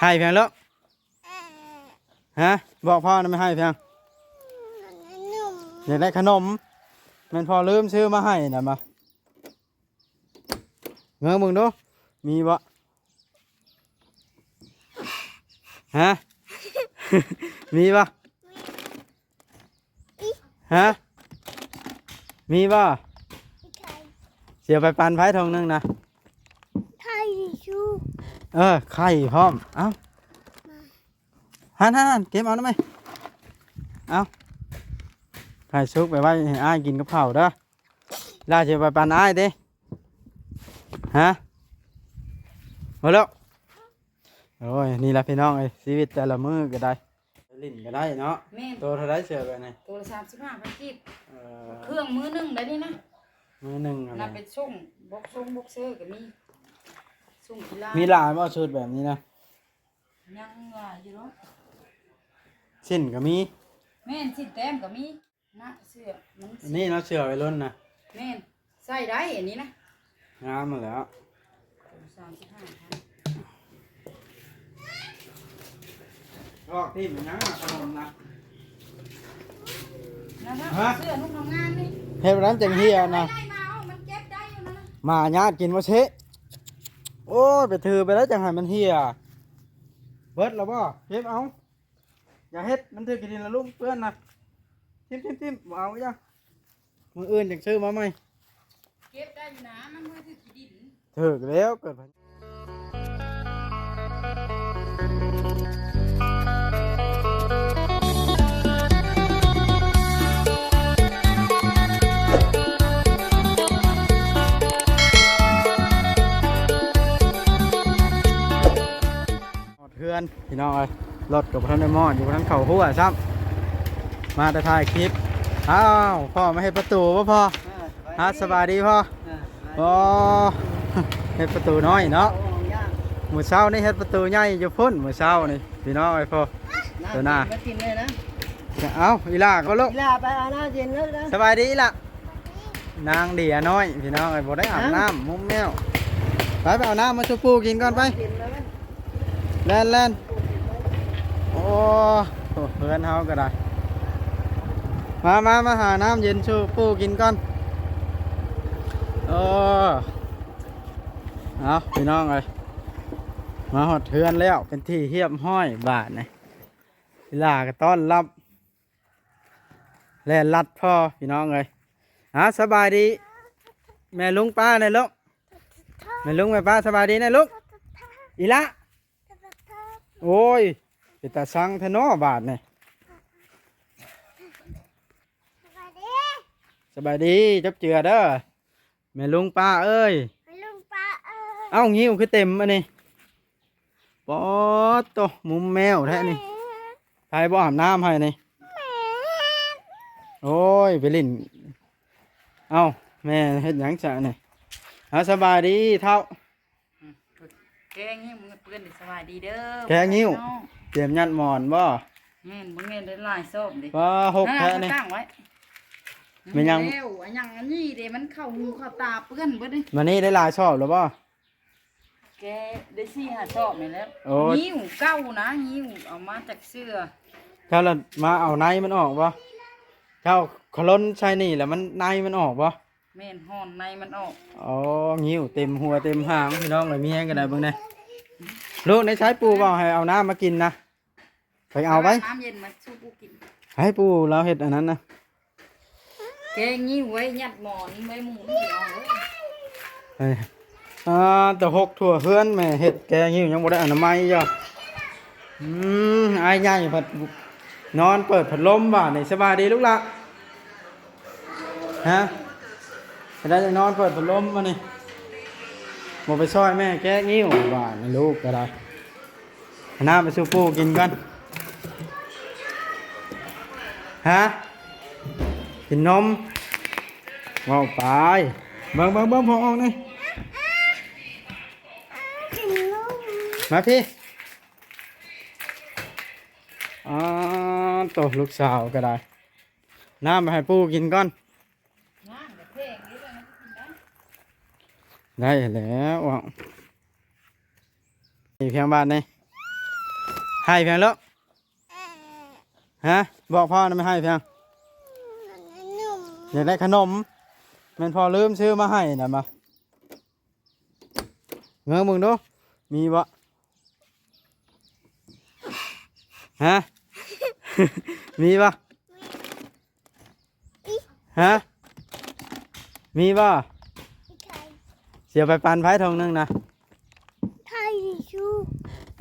ໄຫ້ພຽງລູກ? ຮະ? ບອກພໍ່ນະ ແມ່ນໄຫ້ພຽງ? ຢາກໄດ້ຂະໜົມ. ແມ່ນພໍ່ລືມຊື້ມາໃຫ້ນະ. ມາ ເບິ່ງເບິ່ງດູ ມີບໍ່? ຮະ? ມີບໍ່? ຮະ? ມີບໍ່? ໄຂ່ ຊິເອົາໄປປັນໃຜຖົງໜຶ່ງນະ? ໄຂ່ຊູ ເອີ ໄຂ່ພ້ອມ. ເອົ້າ ມາ ຫັ້ນໆໆ ເກັບເອົານຳແມ່. ເອົາ ໄຂ່ສຸກໄປໄວ້ໃຫ້ອ້າຍກິນກັບເຂົ້າເດີ. ລາວຊິໄປປັນອ້າຍຕິ? ຮະ? ບໍ່ລູກ? ໂອ້ຍ ນີ້ລະພີ່ນ້ອງເອີຍ ຊີວິດແຕ່ລະມື້ກໍໄດ້ ໄປຫຼິ້ນກໍໄດ້ເນາະ. ແມ່ນ. ໂຕເທົ່າໃດເສື້ອແບບນີ້? ໂຕລະສາມສິບຫ້າພັນກີບ. ເອີ ເຄື່ອງມືໜຶ່ງໄດ໋ນີ້ນະ. ມືໜຶ່ງ ນັບເປັນຊົງ ບອກຊົງ ບອກເຊີກໍມີ. ຊົງກິລາ ມີຫຼາຍບໍ່ຊຸດແບບນີ້ນະ? ຍັງຫຼາຍຢູ່ເນາະ. ສິ້ນກໍມີ. ແມ່ນ ສິ້ນແຕ້ມກໍມີ. ນະ ເສື້ອມັນ ອັນນີ້ເນາະ ເສື້ອໄວລຸ້ນນະ. ແມ່ນ ໃສ່ໄດ້ອັນນີ້ນະ. ງາມຫັ້ນແຫຼ້ວ ສາມສິບຫ້າພັນ. ອອກທີ່ມັນຍັງຂະໜົມນະ. ນັ້ນນະ ຮະ? ເສື້ອນຸ່ງທຳງານນີ້ ເຮັດແບບນັ້ນຈັ່ງເຫ່ຍນະ. ໄດ້ມາ ເອົາ ມັນເກັບໄດ້ຢູ່ນັ້ນນະ. ໝາຍາດກິນບໍ່ເຊະ. ໂອ້ຍ ໄປຖືໄປແລ້ວຈັ່ງໃຫ້ມັນເຫ່ຍ. ເບິດແລ້ວບໍ່? ເກັບເອົາ. ຢ່າເຮັດ ມັນຖືກຂີ້ດິນລະລຸງເປື້ອນນະ. ຖິ້ມໆໆ ບໍ່ເອົາ ຢ່າ ມື້ອື່ນຈັ່ງຊື້ມາໃໝ່. ເກັບໄດ້ຢູ່ນະ ມັນບໍ່ຖືກຂີ້ດິນ. ຖືກແລ້ວ ເກີດ ຮອດເຮືອນພີ່ນ້ອງເອີຍ ລົດກໍບໍ່ທັນໄດ້ມອດຢູ່ ບໍ່ທັນເຂົ້າຮົ້ວຊ້ຳ ມາແຕ່ຖ່າຍຄລິບ. ອ້າວ ພໍ່ມາເຮັດປະຕູບໍ່ພໍ່? ເອີ ຮະ ສະບາຍດີພໍ່. ເອີ ໂອ້ ເຮັດປະຕູນ້ອຍເນາະ. ມື້ເຊົ້ານີ້ເຮັດປະຕູໃຫຍ່ຢູ່ພຸ້ນ ມື້ເຊົ້ານີ້ພີ່ນ້ອງເອີຍ. ໂອ້ ໂຕໜ້າ ມາກິນເລີຍນະ. ເອົ້າ ອີຫຼ້າກໍລູກ ອີຫຼ້າໄປເອົານ້ຳເຢັນເລີຍນະ. ສະບາຍດີອີຫຼ້າ. ນາງເດຍນ້ອຍພີ່ນ້ອງເອີຍ ບໍ່ໄດ້ອາບນ້ຳ ມຸມແມວ. ໄປ ໄປເອົານ້ຳມາສູ່ປູ່ກິນກ່ອນໄປ. ແລ່ນໆ ໂອ້ ເຮືອນເຮົາກໍໄດ້. ມາ ມາ ມາຫານ້ຳເຢັນສູ່ປູ່ກິນກ່ອນ. ໂອ້ ເອົາ ພີ່ນ້ອງເອີຍ ມາຮອດເຮືອນແລ້ວ ເປັນທີ່ຮຽບຮ້ອຍບາດນີ້. ອີຫຼ້າກໍຕ້ອນຮັບ ແລ່ນລັດພໍພີ່ນ້ອງເອີຍ. ອາ ສະບາຍດີແມ່ລຸງປ້າແດ່ລູກ. ແມ່ລຸງແມ່ປ້າສະບາຍດີແດ່ລູກ. ອີຫຼ້າ ໂອ້ຍ ເປັນຕາຊັງແທ້ເນາະບາດນີ້. ສະບາຍດີ ຈັບເຈືອເດີ. ແມ່ລຸງປ້າເອີຍ ແມ່ລຸງປ້າເອີຍ. ເອົ້າ ງິ້ວຄືເຕັມອັນນີ້. ປອດໂຕ ມຸມແມວແທ້ນີ້. ໃຜບໍ່ອາບນ້ຳໃຫ້ນີ້? ໂອ້ຍ ໄປຫຼິ້ນ. ເອົ້າ ແມ່ເຮັດຫຍັງຊະນີ້? ເອົາ ສະບາຍດີເຖົ້າ. ແກງໃຫ້ມື້ເປື້ອນ ສະບາຍດີເດີ. ແກງງິ້ວ ຕຽມຍັດໝອນບໍ່? ແມ່ນ ບໍ່ແມ່ນໄດ້ຫຼາຍຊອບເດ້. ປາ ຫົກແທ້ນີ້. ຕັ້ງໄວ້. ແມ່ນຫຍັງ? ແລ້ວ ອັນຫຍັງອັນນີ້ເດ້ ມັນເຂົ້າຫູເຂົ້າຕາເປື້ອນເບິດເດ້. ມື້ນີ້ໄດ້ຫຼາຍຊອບແລ້ວບໍ່? ແກໄດ້ສີ່ຫ້າຊອບນີ້ແຫຼະ. ໂອ້ ງິ້ວເກົ່ານະ ງິ້ວເອົາມາຈາກເສື້ອ. ເຈົ້າລະມາເອົາໃນມັນອອກບໍ່? ເຈົ້າຂະຫຼົ່ນໃສ່ນີ້ລະມັນ ໃນມັນອອກບໍ່? ແມ່ນ ຮ່ອນໃນມັນອອກ. ອໍ ງິ້ວເຕັມຫົວເຕັມຫາງ ພີ່ນ້ອງເອີຍ. ມີຫຍັງກໍໄດ້ ເບິ່ງແດ່. ລູກ ໃນໃສປູ່ເວົ້າໃຫ້ເອົານ້ຳມາກິນນະ? ໄປເອົາໄປ ນ້ຳເຢັນມາສູ່ປູ່ກິນ. ໃຫ້ປູ່ລາວເຮັດອັນນັ້ນນະ ແກງງິ້ວໄວ້ຍັດໝອນໄວ້ໝູ ພີ່ນ້ອງເອີຍ. ເອີ ອ່າ ແຕ່ຫົກທົ່ວເຮືອນ ແມ່ເຮັດແກງງິ້ວຍັງບໍ່ໄດ້ອະນາໄມຢູ່. ອືມ ອ້າຍໃຫຍ່ພັດນອນເປີດພັດລົມບາດນີ້. ສະບາຍດີລູກຫຼ້າ. ຮະ ໄດ້ນອນເປີດພັດລົມມານີ້ ບໍ່ໄປຊ່ອຍແມ່ແກະງິ້ວ ວ່ານີ້ລູກກໍໄດ້. ເອົານ້ຳໄປສູ່ປູ່ກິນກ່ອນ. ຮະ ກິນນົມ ເວົ້າໄປ. ເບິ່ງ ເບິ່ງ ເບິ່ງ ພໍ່ອອກນີ້ ມາພີ້. ອາ ໂຕ ລູກສາວກໍໄດ້. ນ້ຳໄປໃຫ້ປູ່ກິນກ່ອນ. ນ້ຳກໍແພງເດ້ ໄດ້ແລ້ວ. ນີ້ພຽງບາດນີ້ ໄຫ້ພຽງລູກ ຮະ ບອກພໍ່ນະ ແມ່ນໄຫ້ພຽງ ຢາກໄດ້ຂະໜົມ ແມ່ນພໍ່ລືມຊື້ມາໃຫ້ນະ ມາ ເບິ່ງເບິ່ງດູ ມີບໍ່ ຮະ ມີບໍ່ ຮະ ມີບໍ່ ຊິເອົາໄປປັນໃຜຖົງໜຶ່ງນະ ໄຂ່ຊູ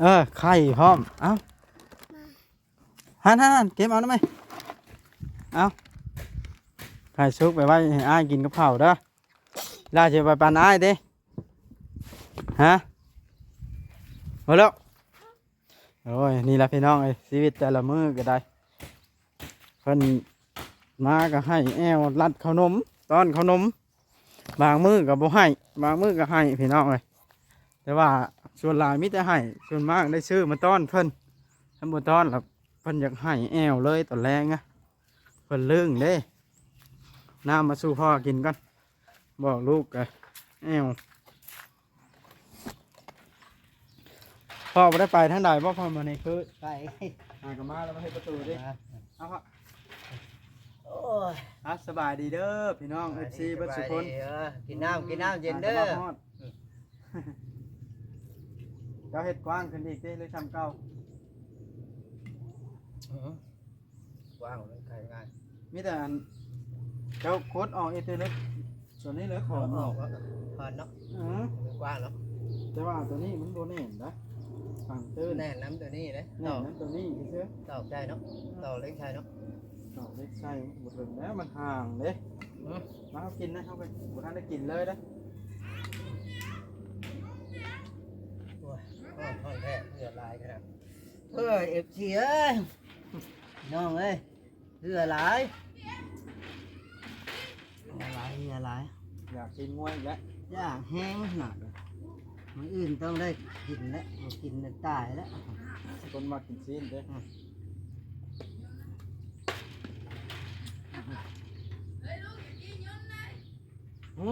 ເອີ ໄຂ່ພ້ອມ ເອົ້າ ຫັ້ນໆໆ ເກັບເອົານຳໄມ ເອົາ ໄຂ່ສຸກໄປໄວ້ໃຫ້ອ້າຍກິນກັບເຂົ້າເດີ ລາຊິເອົາໄປປັນອ້າຍຕິ ຮະ ເອົາແລ້ວ ໂອ້ຍ ນີ້ລະພີ່ນ້ອງເອີຍ ຊີວິດແຕ່ລະມື້ກໍໄດ້ ເພິ່ນມາກໍໃຫ້ແອວລັດເຂົ້າໜົມ ຕ້ອນເຂົ້າໜົມ ບາງມື້ກໍບໍ່ໃຫ້ ບາງມື້ກໍໃຫ້ພີ່ນ້ອງເອີຍ ແຕ່ວ່າສ່ວນຫຼາຍມີແຕ່ໃຫ້ ສ່ວນມາກໄດ້ຊື້ມາຕ້ອນເພິ່ນ ຄັນບໍ່ຕ້ອນລະເພິ່ນຢາກໃຫ້ແອວເລີຍຕອນແລງນະ ເພິ່ນລຶ້ງເດ້ ນ້ຳມາສູ່ພໍ່ກິນກ່ອນ ບອກລູກກະແອວ ພໍ່ບໍ່ໄດ້ໄປທາງໃດບໍ່ພໍ່ມື້ນີ້ຄື ໄປ ຫາກໍມາແລ້ວມາເຮັດປະຕູເດ້ ມາ ເອົາພໍ່ ໂອ້ຍ ອ່ະ ສະບາຍດີເດີພີ່ນ້ອງ ສະບາຍດີ ເອັຟຊີ ເບິດສູ່ຄົນ ສະບາຍດີ ເອີ ກິນນ້ຳ ກິນນ້ຳເຢັນເດີ ອ່າ ເຈົ້າເຮັດກວ້າງຂຶ້ນອີກຕິ ຫຼືຊ່ຳເກົ່າ ອື ກວ້າງ ມັນຂາຍງ່າຍ ມີແຕ່ອັນ ເຈົ້າກົດອອກອີກຕິເລັກ ສ່ວນນີ້ເລີຍຂອງ ເອົາອອກ ເອົາອອກ ແລ້ວກໍຜ່ານເນາະ ອື ມັນກວ້າງເນາະ ແຕ່ວ່າຕົວນີ້ມັນບໍ່ແໜ້ນນະ ຝັ່ງຕື້ນ ແໜ້ນນຳຕົວນີ້ເດ້ ແໜ້ນນຳຕົວນີ້ຊື່ໆ ຕອກໃສ່ເນາະ ຕອກເຫຼັກໃສ່ເນາະ ຕອກເຫຼັກໃສ່ບໍ່ເຖິງແລ້ວ ມັນຫ່າງເດ້ ອື ມາເຮົາກິນນະ ເຮົາໄປ ບໍ່ທັນໄດ້ກິນເລີຍເດ້ ໂອ້ຍ ຮ້ອນ ຮ້ອນແທ້ ເຫື່ອຫຼາຍຂະໜາດ ເອີຍ ເອັຟຊີ ເອີຍ ນ້ອງເອີຍ ເຫື່ອຫຼາຍ ເຫື່ອຫຼາຍ ເຫື່ອຫຼາຍ ຢາກກິນງວຍອີກແລ້ວ ຢາກແຮງຂະໜາດ ມື້ອື່ນຕ້ອງໄດ້ກິນແລ້ວ ບໍ່ກິນແລ້ວຕາຍແລ້ວ ຄົນມັກກິນຊີ້ນເດ້ ອື ອື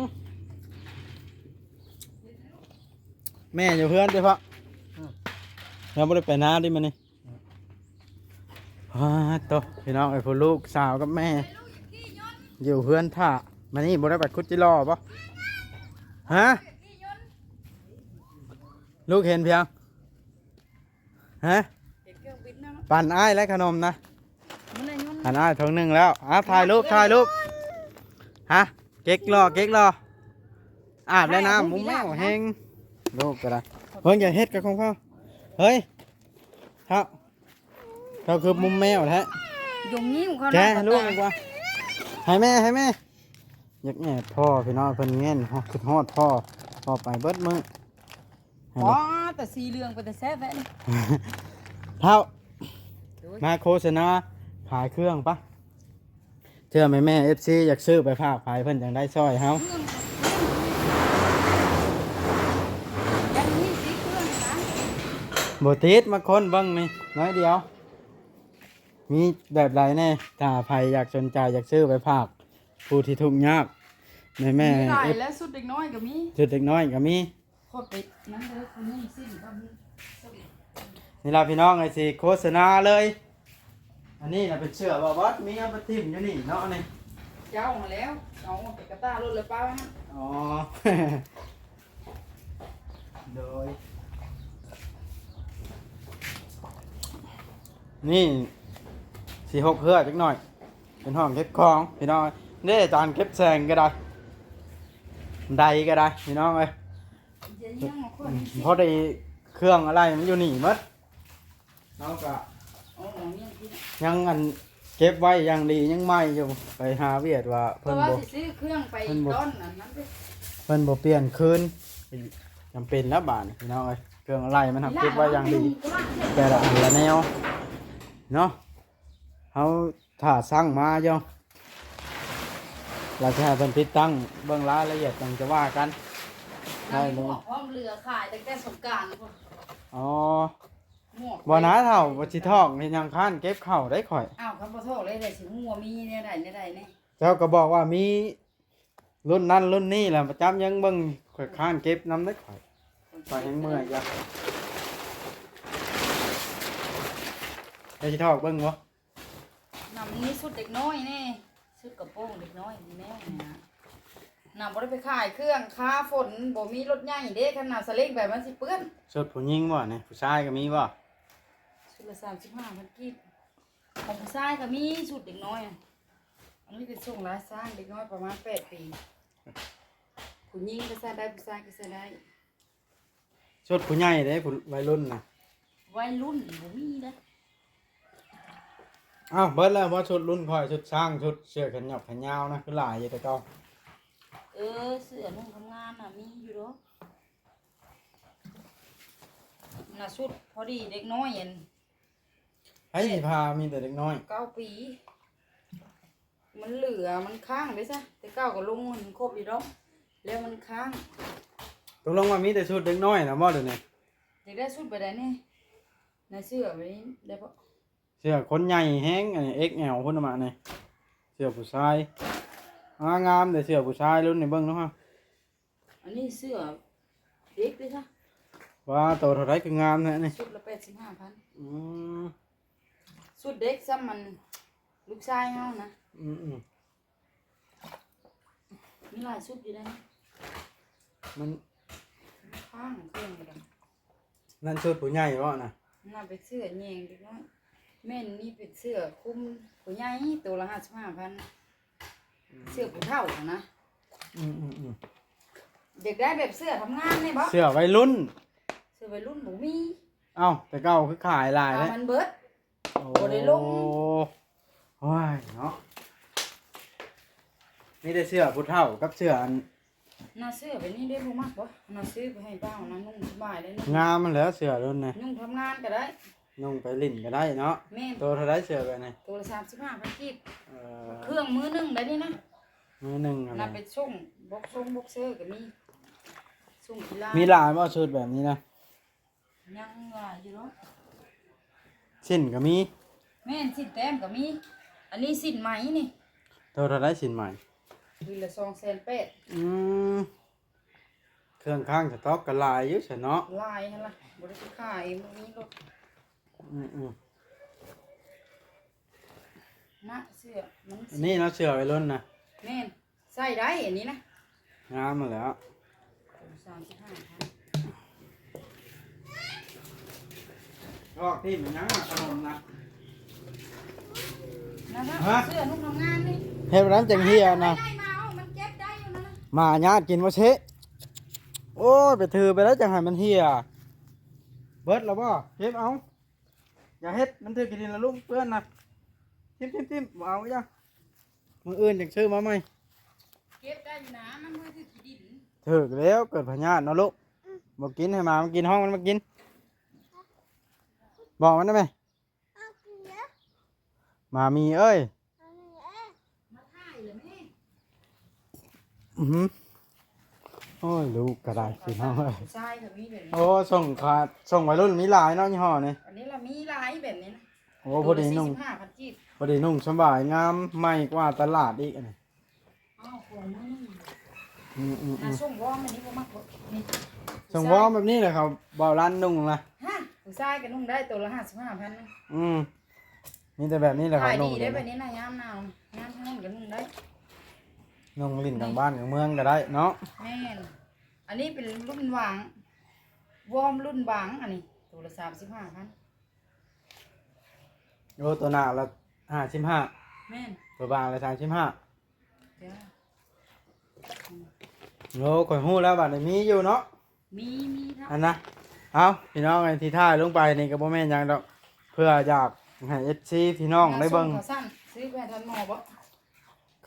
ແມ່ຢູ່ເຮືອນຕິພໍ່ ອື ຍັງບໍ່ໄດ້ໄປນາຕິມື້ນີ້ ອື ອາ ໂຕ ພີ່ນ້ອງເອີຍ ຜູ້ລູກສາວກັບແມ່ ຢູ່ເຮືອນຖ້າ ມື້ນີ້ບໍ່ໄດ້ໄປຂຸດຈິລໍບໍ່ ຮະ ລູກເຫັນພຽງ ຮະ ເຫັນເຄື່ອງບິນນະ ປັນອ້າຍແລະຂະໜົມນະ ມັນລະຍົນ ປັນອ້າຍຖົງໜຶ່ງແລ້ວ ອ່າ ຖ່າຍຮູບ ຖ່າຍຮູບ ຮະ ເກັກຫຼໍ່ ເກັກຫຼໍ່ ອາບແລະນ້ຳ ມຸມແມວແຮງ ລູກກໍໄດ້ ເບິ່ງ ຢ່າເຮັດກັບຂອງພໍ່ ເຮີ້ຍ ເຮົາ ເຈົ້າຄືມຸມແມວແທ້ ຢົງຍິ້ວເຂົາ ແກະໃຫ້ລູກດີກວ່າ ໃຫ້ແມ່ ໃຫ້ແມ່ ຢາກແອບພໍ່ພີ່ນ້ອງ ເພິ່ນແງນ ຄິດຮອດພໍ່ ພໍ່ໄປເບິດມື້ ອໍ ແຕ່ສີເຫຼືອງເປັນຕາແຊບແທ້ນີ້ ເຖົ້າ ໂດຍ ມາໂຄສະນາຂາຍເຄື່ອງປະ ເທື່ອແມ່ໆ ເອັຟຊີ ຢາກຊື້ໄປຝາກໃຜ ເພິ່ນຈັ່ງໄດ້ຊ່ອຍເຮົາ ເຄື່ອງ ບໍ່ຕິດ ມາຄົ້ນເບິ່ງນີ້ໜ້ອຍດຽວ ມີແບບໃດແດ່ ຖ້າໃຜຢາກສົນໃຈ ຢາກຊື້ໄປຝາກຜູ້ທີ່ທຸກຍາກ ແມ່ໆ ມີຫຼາຍແລ້ວ ຊຸດເດັກນ້ອຍກໍມີ ຊຸດເດັກນ້ອຍກໍມີ ຄົນໄປນັ້ນເດີ ຄົນນີ້ສິ້ນກໍມີ ນີ້ລະພີ່ນ້ອງເອີຍ ຊິໂຄສະນາເລີຍ ອັນນີ້ນະເປັນເສື້ອບໍ່ບອດ ມີເອົາໄປຖິ້ມຢູ່ນີ້ເນາະ ອັນນີ້ ເຈົ້າຫັ້ນແລ້ວ ເອົາອອກຈາກກະຕ່າລົດແລ້ວປະໄວ້ຫັ້ນ ອໍ ໂດຍ ນີ້ຊິຫົກເຮືອຈັກໜ້ອຍ ເປັນຫ້ອງເກັບຂອງພີ່ນ້ອງ ເດ້ ຈານເກັບແສງກໍໄດ້ ໄດກໍໄດ້ພີ່ນ້ອງເອີຍ ພໍດີເຄື່ອງອະໄລມັນຢູ່ນີ້ໝົດ ເຮົາກະ ໂອ້ ຍັງອັນເກັບໄວ້ຢ່າງດີ ຍັງໃໝ່ຢູ່ ໄປຫາວຽດວ່າເພິ່ນ ເພາະວ່າ ບໍ່ ຊິຊື້ເຄື່ອງໄປ ເພິ່ນບໍ່ ຕ້ອນອັນນັ້ນເດ້ ເພິ່ນບໍ່ປ່ຽນຄືນ ຈຳເປັນແລ້ວບາດນີ້ພີ່ນ້ອງເອີຍ ເຄື່ອງອະໄລມັນເກັບໄວ້ຢ່າງດີ ແຕ່ລະອັນລະແນວເນາະ ເຮົາຖ້າສັ່ງມາຢູ່ ລະຊິໃຫ້ເພິ່ນຕິດຕັ້ງ ເບິ່ງລາຍລະອຽດຈັ່ງຈະວ່າກັນ ໄດ້ເລີຍ ໝວກພ້ອມເຫຼືອຂາຍຕັ້ງແຕ່ສົງການພຸ້ນ ອໍ ໝວກ ບໍ່ນາເຖົ້າ ບໍ່ຊິຖອກເຮັດຫຍັງ ຄ້ານເກັບເຂົ້າໄດ້ຂ້ອຍ ອ້າວ ຄັນບໍ່ຖອກເລີຍ ໄດ້ຊິຮູ້ວ່າມີແນວໃດແນວໃດແນ່ ເຈົ້າກໍບອກວ່າມີ ລຸ້ນນັ້ນລຸ້ນນີ້ລະ ປະຈຳຍັງເບິ່ງ ຂ້ອຍຄ້ານເກັບນຳເດ້ຂ້ອຍ ຂ້ອຍແຮງເມື່ອຍຢູ່ ເ ຊິຖອກເບິ່ງບໍ່? ນຳມີຊຸດເດັກນ້ອຍແດ່ ຊຸດກະໂປງເດັກນ້ອຍນີ້ແນ່ນະ. ນຳບໍ່ໄດ້ໄປຂາຍເຄື່ອງ ຄາຝົນ ບໍ່ມີລົດໃຫຍ່ເດ້. ຄັນເອົາສະເລັງໄປມັນຊິເປື້ອນ. ຊຸດຜູ້ຍິງບໍ່ນີ້? ຜູ້ຊາຍກໍມີບໍ່? ຊຸດລະສາມສິບຫ້າພັນກີບ. ຂອງຜູ້ຊາຍກໍມີຊຸດເດັກນ້ອຍ. ອັນນີ້ໄປສົ່ງລາຊາງ ເດັກນ້ອຍປະມານແປດປີ. ຜູ້ຍິງກໍໃສ່ໄດ້ ຜູ້ຊາຍກໍໃສ່ໄດ້. ຊຸດຜູ້ໃຫຍ່ເດ້ ຜູ້ໄວລຸ້ນນະ? ໄວລຸ້ນບໍ່ມີເດ້. ອ້າວ ເບິດແລ້ວບໍ່? ຊຸດລຸ້ນຂ້ອຍ ຊຸດຊ້າງ ຊຸດເສື້ອແຂນຍອກແຂນຍາວນະ ຄືຫຼາຍຢູ່ແຕ່ເກົ່າ. ເອີ ເສື້ອນຸ່ງທຳງານນະມີຢູ່ດອກ. ນະຊຸດພໍດີເດັກນ້ອຍອັນ ໃຜຊິພາ ມີແຕ່ເດັກນ້ອຍ ເກົ້າປີ. ມັນເຫຼືອ ມັນຄ້າງເດ້ຊະ ແຕ່ເກົ່າກໍລົງໃຫ້ມັນຄົບຢູ່ດອກ ແລ້ວມັນຄ້າງ. ຕົກລົງວ່າມີແຕ່ຊຸດເດັກນ້ອຍນະບໍ່ ດຽວນີ້? ຢາກໄດ້ຊຸດແບບໃດແດ່? ນາຍເສື້ອແບບນີ້ໄດ້ບໍ່? ເສື້ອຄົນໃຫຍ່ແຮງ ອັນນີ້ ເອັກແອລ ພຸ້ນນະມະນີ້. ເສື້ອຜູ້ຊາຍ ອາ ງາມເດ້ ເສື້ອຜູ້ຊາຍລຸ້ນນີ້ ເບິ່ງດູຫາ. ອັນນີ້ເສື້ອເດັກເດ້ຊະ. ວ້າ ໂຕເທົ່າໃດຄືງາມແທ້ນີ້? ຊຸດລະແປດສິບຫ້າພັນ. ອືມ ຊຸດເດັກຊ້ຳມັນລູກຊາຍເຮົານະ. ອືມໆ ມີຫຼາຍຊຸດຢູ່ໃດ໋. ມັນ ຂ້າງເຄື່ອງນີ້ກໍ ນັ້ນຊຸດຜູ້ໃຫຍ່ບໍ່ນະ? ນັ້ນເປັນເສື້ອແຍງເດັກນ້ອຍ. ແມ່ນ ນີ້ເປັນເສື້ອຄຸມຜູ້ໃຫຍ່ ໂຕລະຫ້າສິບຫ້າພັນ. ອືມ ເສື້ອຜູ້ເຖົ້າຫັ້ນນະ. ອືມໆໆ ຢາກໄດ້ແບບເສື້ອທຳງານນີ້ບໍ່? ເສື້ອໄວລຸ້ນ ເສື້ອໄວລຸ້ນບໍ່ມີ. ເອົ້າ ແຕ່ເກົ່າຄືຂາຍຫຼາຍແທ້ ມັນເບິດ. ໂອ້ ບໍ່ໄດ້ລົງ. ໂອ້ຍເນາະ ມີແຕ່ເສື້ອຜູ້ເຖົ້າກັບເສື້ອອັນ ໜ້າເສື້ອແບບນີ້ເດ້ ບໍ່ມັກບໍ່? ໜ້າຊື້ໄປໃຫ້ບ່າວນະ ນຸ່ງສະບາຍເດ້. ງາມຫັ້ນແຫຼະເສື້ອລຸ້ນນີ້ ນຸ່ງທຳງານກໍໄດ້ ນຸ່ງໄປຫຼິ້ນກໍໄດ້ເນາະ. ແມ່ນ. ໂຕເທົ່າໃດເສື້ອແບບນີ້? ໂຕລະສາມສິບຫ້າພັນກີບ. ເອີ ເຄື່ອງມືໜຶ່ງໄດ໋ນີ້ນະ ມືໜຶ່ງ. ນຳໄປສົ່ງ ບົກຊົງ ບົກເຊີກໍມີ ສົ່ງກິລາ. ມີຫຼາຍບໍ່ຊຸດແບບນີ້ນະ? ຍັງຫຼາຍຢູ່ເນາະ. ສິ້ນກໍມີ. ແມ່ນ ສິ້ນແຕ້ມກໍມີ. ອັນນີ້ສິ້ນໄໝນີ້. ໂຕເທົ່າໃດສິ້ນໄໝ? ຄືລະສອງແສນແປດ. ອືມ ເຄື່ອງຄ້າງສະຕັອກກໍຫຼາຍຢູ່ຊັ້ນເນາະ. ຫຼາຍຫັ້ນລະ ບໍ່ໄດ້ໄປຂາຍ ບໍ່ມີລົດ. ອືມໆ ນະ ເສື້ອມັນ ອັນນີ້ເນາະ ເສື້ອໄວລຸ້ນນະ. ແມ່ນ. ໃສ່ໄດ້ອັນນີ້ນະ ງາມຫັ້ນແຫຼະ. ສາມສິບຫ້າພັນ. ອອກທີ່ມັນຍັງມາຂະໜົມນະ ນະ ຮະ ເສື້ອນຸ່ງທຳງານນີ້. ເຮັດແບບນັ້ນຈັ່ງເຫ່ຍນະ ໄດ້ມາ ມັນເກັບໄດ້ຢູ່ນະ. ໝາຍາດກິນບໍ່ເຊະ. ໂອ້ຍ ໄປຖືໄປແລ້ວຈັ່ງໃຫ້ມັນເຫ່ຍ. ເບິດແລ້ວບໍ່? ເກັບເອົາ. ຢ່າເຮັດ ມັນຖືກຂີ້ດິນລະລູກ ເປື້ອນນະ. ຖິ້ມໆໆ ບໍ່ເອົາ. ມື້ອື່ນຈັ່ງຊື້ມາໃໝ່. ເກັບໄດ້ຢູ່ນະ ມັນບໍ່ຖືກຂີ້ດິນ. ຖືກແລ້ວ ເກີດພະຍາດເນາະລູກ. ບໍ່ກິນ ໃຫ້ໝາມັນກິນ ຮ້ອງມັນມາກິນ. ບອກມັນໄດ້ໄໝ? ໝາມີເອີຍ. ອືຮຶ ໂອ້ຍ ລູກກໍໄດ້ພີ່ນ້ອງເອີຍ. ຜູ້ຊາຍກໍມີແບບນີ້. ໂອ້ ສົ່ງຂາ ສົ່ງໄວລຸ້ນມີຫຼາຍເນາະ ຍີ່ຫໍ້ນີ້. ອັນນີ້ລະມີຫຼາຍແບບນີ້ນະ. ໂອ້ ໂຕລະສີ່ສິບຫ້າພັນກີບ ພໍດີນຸ່ງ ພໍດີນຸ່ງສະບາຍງາມ ໃໝ່ກວ່າຕະຫຼາດອີກອັນນີ້. ອ້າວ ຂອງມື້ໜຶ່ງ. ອືມໆໆ ອ່າ ສົ່ງວອມອັນນີ້ບໍ່ມັກບໍ່? ນີ້ ສົ່ງວອມແບບນີ້ແຫຼະ ເຂົາເບົາລ້ານນຸ່ງນະ. ຮະ ຜູ້ຊາຍກໍນຸ່ງໄດ້ ໂຕລະຫ້າສິບຫ້າພັນນະ. ອືມ ມີແຕ່ແບບນີ້ແຫຼະເຂົານຸ່ງ. ຂາຍດີເດ້ແບບນີ້ນະ ຍາມໜາວ ຍາມຮ້ອນກໍນຸ່ງໄດ້. ນຸ່ງຫຼິ້ນກາງບ້ານກາງເມືອງກໍໄດ້ເນາະ. ແມ່ນ. ອັນນີ້ເປັນລຸ້ນຫວາງ ວອມລຸ້ນຫວາງ ອັນນີ້ໂຕລະສາມສິບຫ້າພັນ. ໂອ້ ໂຕໜ້າລະຫ້າສິບຫ້າ. ແມ່ນ. ໂຕບາງລະສາມສິບຫ້າ. ຈ້າ. ໂອ້ ຂ້ອຍຮູ້ແລ້ວ ບາດນີ້ມີຢູ່ເນາະ. ມີ ມີເນາະ ອັນນະ. ເອົາ ພີ່ນ້ອງເອີຍ ທີ່ຖ່າຍລົງໄປນີ້ກໍບໍ່ແມ່ນຫຍັງດອກ ເພື່ອຢາກໃຫ້ເອັຟຊີພີ່ນ້ອງໄດ້ເບິ່ງ. ຊື້ໄປໃຫ້ທ່ານໝໍບໍ່?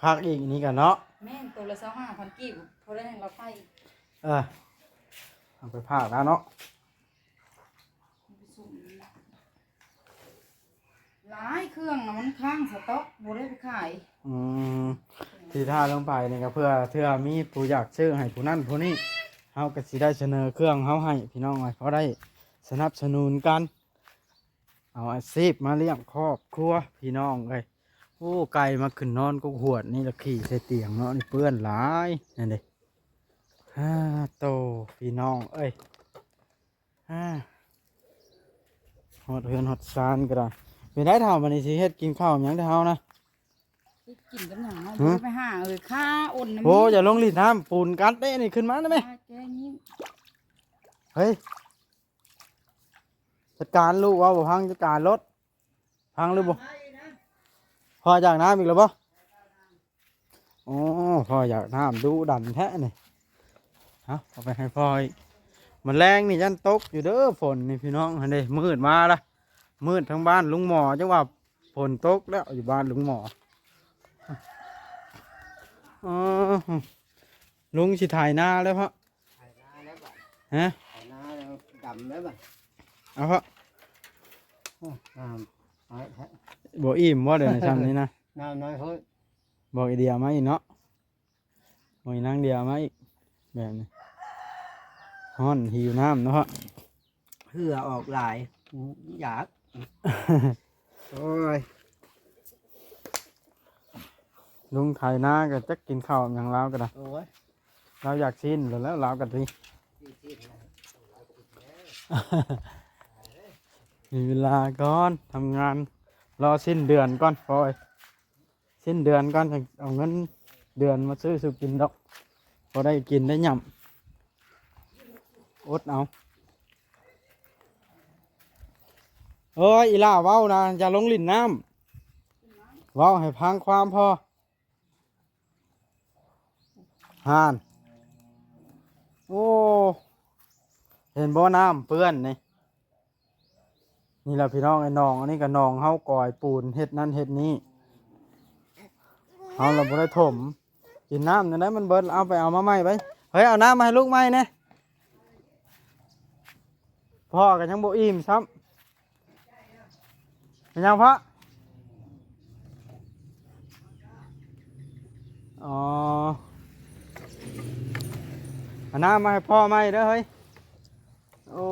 ຄັກອີກນີ້ກໍເນາະ. ແມ່ນ. ໂຕລະຊາວຫ້າພັນກີບ ພໍໄດ້ໃຫ້ລາວໄປ. ເອີ ເອົາໄປຝາກລາວເນາະ. ຫຼາຍ ເຄື່ອງນະມັນຄ້າງສະຕັອກ ບໍ່ໄດ້ໄປຂາຍ. ອືມ ທີ່ຖ່າຍລົງໄປນີ້ກໍເພື່ອເທື່ອມີຜູ້ຢາກຊື້ໃຫ້ຜູ້ນັ້ນຜູ້ນີ້ ເຮົາກໍຊິໄດ້ສະເໜີເຄື່ອງເຮົາໃຫ້ພີ່ນ້ອງເອີຍ ພໍໄດ້ສະໜັບສະໜູນກັນ ເອົາອາຊີບມາລ້ຽງຄອບຄົວພີ່ນ້ອງເອີຍ. ໂອ້ ໄກ່ມາຂຶ້ນນອນກົກຫວດນີ້ລະ ຂີ້ໃສ່ຕຽງເນາະ ນີ້ເປື້ອນຫຼາຍ ນັ້ນເດ້. ຮາໂຕ ພີ່ນ້ອງເອີຍ. ຮາ ຮອດເຮືອນຮອດຊານກໍໄດ້. ປັນໃດເຖົ້າ ບັດນີ້ຊິເຮັດກິນເຂົ້າຫຍັງເດີເຮົານະ? ເຮັດກິນກັບຫຍັງເນາະ? ຮະ? ບໍ່ໄດ້ໄປຫາເອີຍ ຂ້າອົນນະ ໂອ້ ມີ ຢ່າລົງຫຼິ້ນນ້ຳ ປູນກັດເດ້ນີ້ ຂຶ້ນມານະແມ່. ອ່າ ແກະນີ້ ເຮີ້ຍ ຈັດການລູກ ເວົ້າບໍ່ຟັງ ຈັດການໂລດ. ພັງຫຼືບໍ່? ພໍ່ຢາກນ້ຳອີກແລ້ວບໍ່? ໂອ້ ພໍ່ຢາກນ້ຳດຸດັນແທ້ນີ້. ເອົາ ເອົາໄປໃຫ້ພໍ່ອີກ. ມື້ແລງນີ້ຢ້ານຕົກຢູ່ເດີຝົນນີ້ພີ່ນ້ອງ. ຫັ້ນເດ້ ມືດມາລະ ມືດທາງບ້ານລຸງໝໍ ຈັ່ງວ່າຝົນຕົກແລ້ວ ຢູ່ບ້ານລຸງໝໍ. ເອີ ລຸງຊິໄຖນາແລ້ວເພາະ ໄຖນາແລ້ວບາດ ຮະ? ໄຖນາແລ້ວ ດຳແລ້ວບາດ. ເອົາເພາະ ໂອ້ ນ້ຳນ້ອຍແທ້ ບໍ່ອີ່ມບໍ່ ດຽວນີ້ຊ່ຳນີ້ນະ? ນ້ຳນ້ອຍໂພດ. ບອກອີເດຍມາອີກເນາະ ບອກອີນາງເດຍມາອີກ ແບບນີ້ ຮ້ອນ ຫິວນ້ຳເນາະ. ເຫື່ອອອກຫຼາຍ ຢາກ ໂອ້ຍ ລຸງໄຖນາກໍຈັກກິນເຂົ້າຫຍັງລາວກໍໄດ້. ໂອ້ຍ ລາວຢາກຊີ້ນແລ້ວ ລາວກໍຕິ ມີເວລາກ່ອນ ທຳງານ ລໍສິ້ນເດືອນກ່ອນ ໂອ້ຍ ສິ້ນເດືອນກ່ອນ ຈັ່ງເອົາເງິນເດືອນມາຊື້ສູ່ກິນດອກ ພໍໄດ້ກິນໄດ້ຫຍ້ຳ ອົດເອົາ. ເອີຍ ອີຫຼ້າເວົ້ານະ ຢ່າລົງຫຼິ້ນນ້ຳ ເວົ້າໃຫ້ຟັງຄວາມພໍ. ຫານ ໂອ້ ເຫັນບໍ່ ນ້ຳເປື້ອນນີ້. ນີ້ລະພີ່ນ້ອງ ໄອ້ໜອງ ອັນນີ້ກໍໜອງເຮົາ ກອຍປູນ ເຮັດນັ້ນເຮັດນີ້ ເຮົາລະບໍ່ໄດ້ຖົມ. ກິນນ້ຳຈັ່ງໃດມັນເບິດ ເອົາໄປເອົາມາໃໝ່ໄປ. ເຮີ້ຍ ເອົານ້ຳມາໃຫ້ລູກໃໝ່ແດ່. ພໍ່ກໍຍັງບໍ່ອີ່ມຊ້ຳ. ເປັນຫຍັງພໍ່? ອໍ ເອົານ້ຳມາໃຫ້ພໍ່ໃໝ່ເດີເຮີ້ຍ. ໂອ້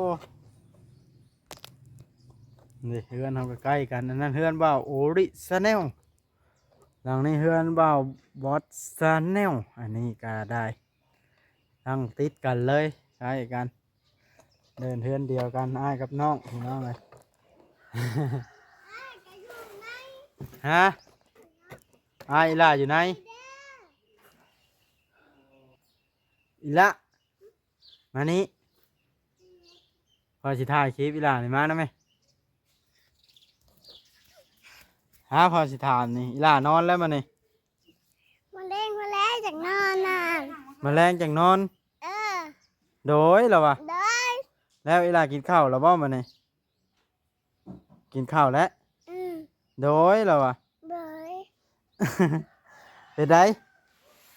ນີ້ເຮືອນເຮົາກໍໃກ້ກັນ. ອັນນັ້ນເຮືອນບ່າວໂອລິຊາແນລ ຫຼັງນີ້ເຮືອນບ່າວບອດຊາແນລ. ອັນນີ້ກໍໄດ້ ຕັ້ງຕິດກັນເລີຍ ໃກ້ກັນ ເດີນເຮືອນດຽວກັນ ອ້າຍກັບນ້ອງ ພີ່ນ້ອງເອີຍ. ຮະ? ອ້າຍ ອີຫຼ້າຢູ່ໃນ? ອີຫຼ້າ ມານີ້ ພໍ່ຊິຖ່າຍຄລິບ. ອີຫຼ້ານີ້ ມານຳແມ່. ຫາ ພໍ່ຊິຖາມນີ້ ອີຫຼ້ານອນແລ້ວມານີ້? ມາແລງ ມາແລງຈັ່ງນອນນະ. ມາແລງຈັ່ງນອນ? ເອີ ໂດຍ ລະວ່າ ໂດຍ. ແລ້ວອີຫຼ້າກິນເຂົ້າແລ້ວບໍ່ມານີ້? ກິນເຂົ້າແລ້ວ? ອືມ ໂດຍ ລະວ່າ ໂດຍ. ເປັນໃດ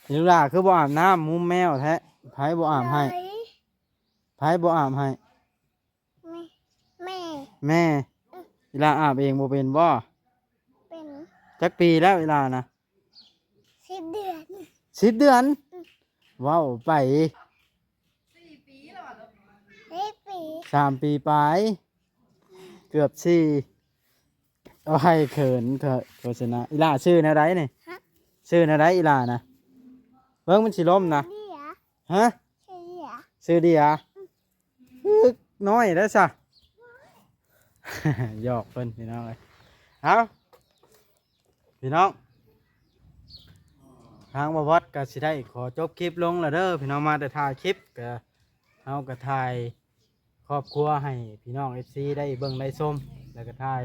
ອີຫຼ້າຄືບໍ່ອາບນ້ຳ ມຸມແມວແທ້? ໃຜບໍ່ອາບໃຫ້? ໂດຍ. ໃຜບໍ່ອາບໃຫ້? ແມ່ ແມ່ ແມ່. ອືມ ອີຫຼ້າອາບເອງບໍ່ເປັນບໍ່? ເປັນ. ຈັກປີແລ້ວອີຫຼ້ານະ? ສິບເດືອນ. ສິບເດືອນ? ອືມ ເວົ້າໄປ ສີ່ປີແລ້ວຫວາ? ສີ່ປີ ສາມປີປາຍ ເກືອບສີ່. ໂອ້ຍ ເຂີນ ໂຄສະນາ. ອີຫຼ້າຊື່ແນວໃດນີ້? ຮະ? ຊື່ແນວໃດອີຫຼ້ານະ? ເບິ່ງມັນຊິລົ້ມນະ. ເດຍ. ຮະ? ຊື່ເດຍ. ຊື່ເດຍ. ອືມ ຄືນ້ອຍໄດ້ຊະ ຫຍອກເພິ່ນພີ່ນ້ອງເອີຍ. ເອົາ ພີ່ນ້ອງ ທາງບ່າວບອດກໍຊິໄດ້ຂໍຈົບຄລິບລົງແລ້ວເດີພີ່ນ້ອງ. ມາແຕ່ຖ່າຍຄລິບ ກໍເຮົາກໍຖ່າຍຄອບຄົວໃຫ້ພີ່ນ້ອງເອັຟຊີໄດ້ເບິ່ງໄດ້ຊົມ ແລ້ວກໍຖ່າຍ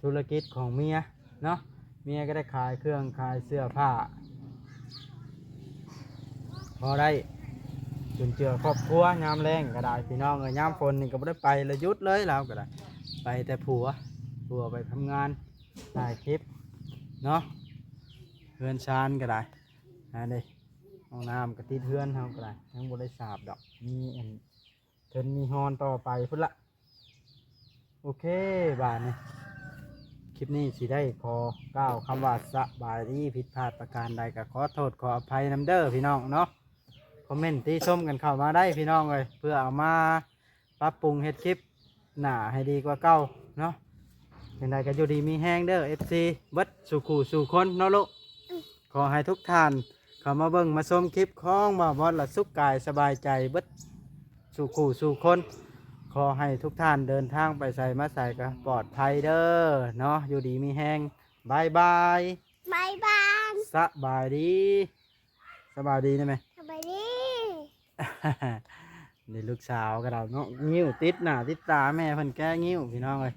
ທຸລະກິດຂອງເມຍເນາະ. ເມຍກໍໄດ້ຂາຍເຄື່ອງຂາຍເສື້ອຜ້າ ພໍໄດ້ຈຸນເຈືອຄອບຄົວຍາມແລ້ງກໍໄດ້ພີ່ນ້ອງເອີຍ. ຍາມຝົນນີ້ກໍບໍ່ໄດ້ໄປ ລະຢຸດເລີຍ ລາວກໍໄດ້ ໄປແຕ່ຜົວ ຜົວໄປທຳງານ ຖ່າຍຄລິບເນາະ. ເຮືອນຊານກໍໄດ້ ອັນນີ້ຫ້ອງນ້ຳກໍຕິດເຮືອນເຮົາກໍໄດ້ ຍັງບໍ່ໄດ້ສາບດອກ ມີອັນ ເພິ່ນມີຮອນຕໍ່ໄປພຸ້ນລະ. ໂອເຄ ບາດນີ້ຄລິບນີ້ຊິໄດ້ຂໍກ່າວຄຳວ່າສະບາຍດີ. ຜິດພາດປະການໃດກໍຂໍໂທດຂໍອະໄພນຳເດີພີ່ນ້ອງເນາະ. ຄອມເມັນຕິຊົມກັນເຂົ້າມາໄດ້ພີ່ນ້ອງເອີຍ ເພື່ອເອົາມາປັບປຸງເຮັດຄລິບໜ້າໃຫ້ດີກວ່າເກົ່າເນາະ. ຈັ່ງໃດກໍຢູ່ດີມີແຮງເດີເອັຟຊີເບິດສູ່ຄູ່ສູ່ຄົນເນາະລູກ. ຂໍໃຫ້ທຸກທ່ານເຂົ້າມາເບິ່ງມາຊົມຄລິບຂອງບ່າວບອດ ລະສຸກກາຍສະບາຍໃຈເບິດສູ່ຄູ່ສູ່ຄົນ. ຂໍໃຫ້ທຸກທ່ານເດີນທາງໄປໃສມາໃສກໍປອດໄພເດີເນາະ ຢູ່ດີມີແຮງ ບາຍບາຍ ບາຍບາຍ ສະບາຍດີ ສະບາຍດີໄດ້ໄໝ? ສະບາຍດີ ນີ້ລູກສາວກະດາວເນາະ ງິ້ວຕິດໜ້າຕິດຕາແມ່ເພິ່ນແກ້ງິ້ວ ພີ່ນ້ອງເອີຍ.